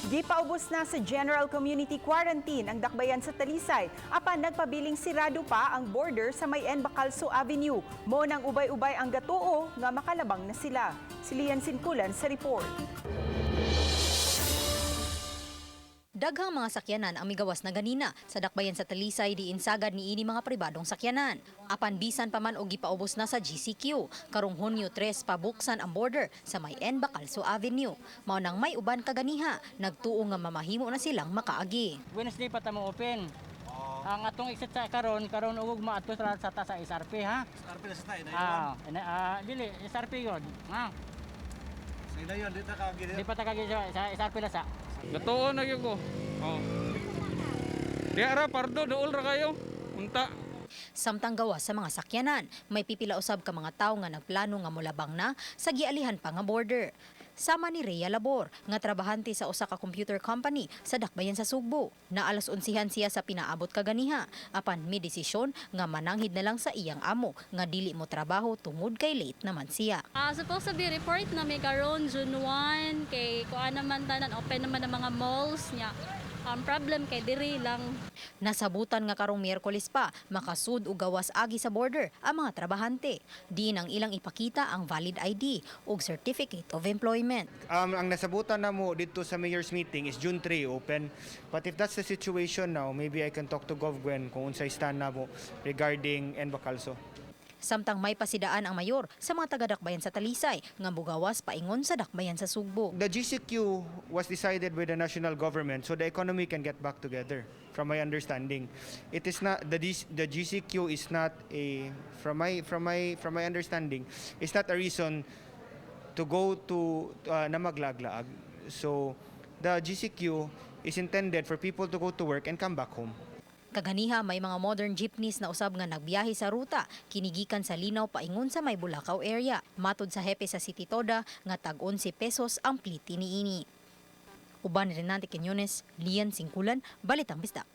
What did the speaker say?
Gipaubos na sa General Community Quarantine ang dakbayan sa Talisay apan nagpabiling sirado pa ang border sa may N. Bacalso Avenue. Mao nang ubay-ubay ang gatuo nga makalabang na sila. Si Lian Sinkulan sa report. Daghang mga sakyanan ang migawas na ganina sa dakbayan sa Talisay, diin sagad niini mga pribadong sakyanan. Apan bisan pa man og gipaubos na sa GCQ, karong Hunyo 3 pabuksan ang border sa may N. Bacalso Avenue. Mao nang may uban kaganiha, nagtuo nga mamahimo na silang makaagi. Wednesday pa ta mo open. Ang atong exit sa karon karon ug maadto sa ta sa SRP, ha. SRP na sa tayo na. Ah, dili SRP yun. Ha. Sa inayon, di ta kagi. Di pa ta kagi sa SRP na sa. Gatuon na gyud ko. Oh. Di ara pardo, duol ra kayo. Unta. Samtang gawas sa mga sakyanan, may pipila usab ka mga tawo nga nagplano nga molabang na sa gialihan pa nga border. Sama ni Rhea Labor, nga trabahante sa usa ka computer company sa dakbayan sa Sugbo. Na alas 11 siya sa pinaabot kaganiha, apan may desisyon nga mananghid na lang sa iyang amo nga dili mo trabaho tungod kay late naman siya. Ah, supposed to be report na may karon June 1 kay kuan naman tanan, open naman ang mga malls niya. Ang problem kay diri lang. Nasabutan nga karong Miyerkules pa makasud og gawas agi sa border ang mga trabahante. Diin ang ilang ipakita ang valid ID ug certificate of employment. Ang nasabutan na mo dito sa mayor's meeting is June 3 open. But if that's the situation now, maybe I can talk to Gov Gwen kung unsay stand na mo regarding N. Bacalso. Samtang may pasidaan ang mayor sa mga taga-dakbayan sa Talisay nga mugawas paingon sa dakbayan sa Sugbo. The GCQ was decided by the national government so the economy can get back together. From my understanding, it is not the GCQ is not a from my understanding, it's not a reason to go to na maglaglaag. So the GCQ is intended for people to go to work and come back home. Kaganiha may mga modern jeepneys na usab nga nagbiyahe sa ruta kini gikan sa Linaw paingon sa may Bulacau area. Matod sa hepe sa City Toda nga tag 11 pesos ang pliti niini. Uban ni Renante Quiñones, Lian Singkulan, Balitang Bisdak.